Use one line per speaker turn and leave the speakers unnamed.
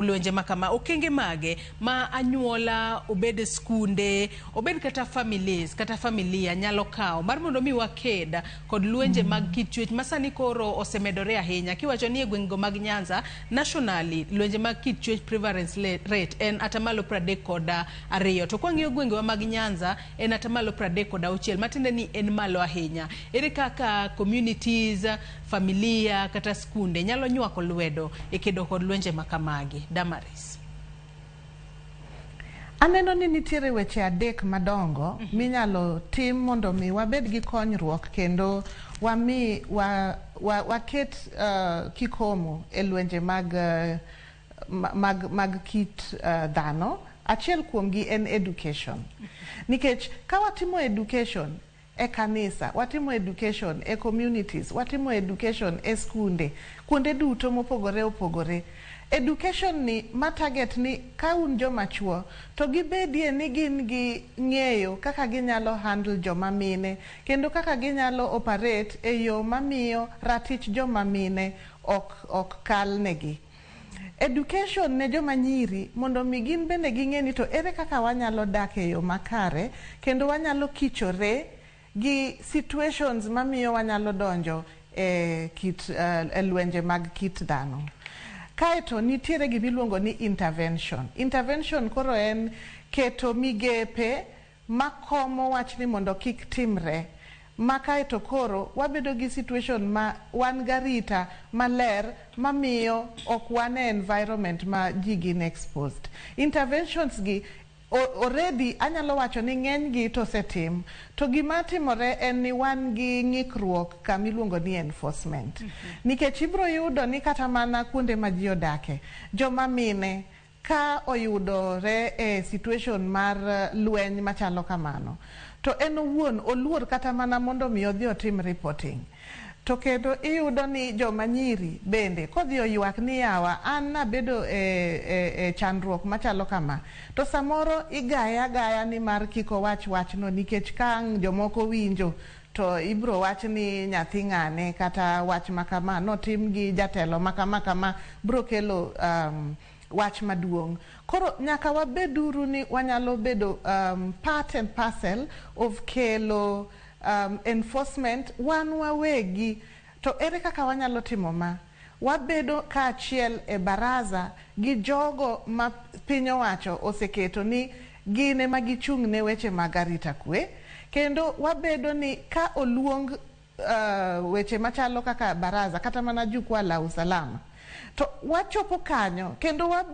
Lwenje ma kama, okenge mage ma anyuola, obed skunde, obed kata families kata familia nyalo kawo mar mondo mi waked kod lwenje mag kit chwech ma sani koro osemedore ahinya? Kiwacho ni e gwengego mag Nyanza, nationally lwenje mag kit chwech prevalence rate en 32%, to kwang'iyo gwengewa mag Nyanza en 36%, matiende ni en malo ahinya. Ere kaka communities, familia kata skunde nyalo nywako lwedo e kedo kod lwenje ma kamagi? Damaris.
Aneno ni nitiere weche adek madongo minyalo tim mondo mi wabed gi konyruok kendo wami waket kikomo e lwenje mag kit dhano. Achiel kuomgi en education. Nikech ka watimo education e kanisa, watimo education e communities, watimo education e skunde, kuonde duto mopogore opogore. Education ni ma target ni ka un joma chuo to gibedie ni gin gi ng'eyo kaka ginyalo handle joma mine kendo kaka ginyalo operate e yo mamiyo ratich joma mine ok kal negi. Education ne joma nyiri mondo mi gin bende ging'e ni to ere kaka wanyalo dak e yo makare kendo wanyalo kichore gi situations mamiyo wanyalo donjo e lwenje mag kit dhano. Kaeto nitiere gimiluongo ni intervention. Intervention koro en keto migepe makomo wachni mondo kik timre. Ma kaeto koro wabedo gi situation ma wan garita maler mamiyo ok wan e environment ma ji gin exposed. Interventions gi already anyalo wacho ni ng'eny gi to osetim. To gima timore en ni wan gi ng'ikruok kamiluongo ni enforcement. Nikech ibro yudo ni kata mana kuonde ma ji odake, joma mine ka oyudore e situation mar lweny machalo kamano, to en owuon oluor kata mana mondo mi odhi otim reporting. To kendo iyudo ni joma nyiri bende kodhi oywak ni yawa, an nabedo e chandruok machalo kama, to samoro igaye agaya ni mar kik owach wachno, nikech ka ang' jomoko winjo to ibro wach ni nyathi ng'ane kata wach makama notim gi jatelo makama kama bro kelo wach maduong'. Koro nyaka wabeduru ni wanyalo bedo part and parcel of kelo enforcement wan wawegi. To ere kaka wanyalo timo ma? Wabedo kaachiel e baraza gi jogo ma piny owacho oseketo ni gin ema gichung' ne weche mag arita kwe, kendo wabedo ni ka oluong weche machalo kaka baraza kata mana jukwaa la usalama, to wachopo kanyo kendo wabedo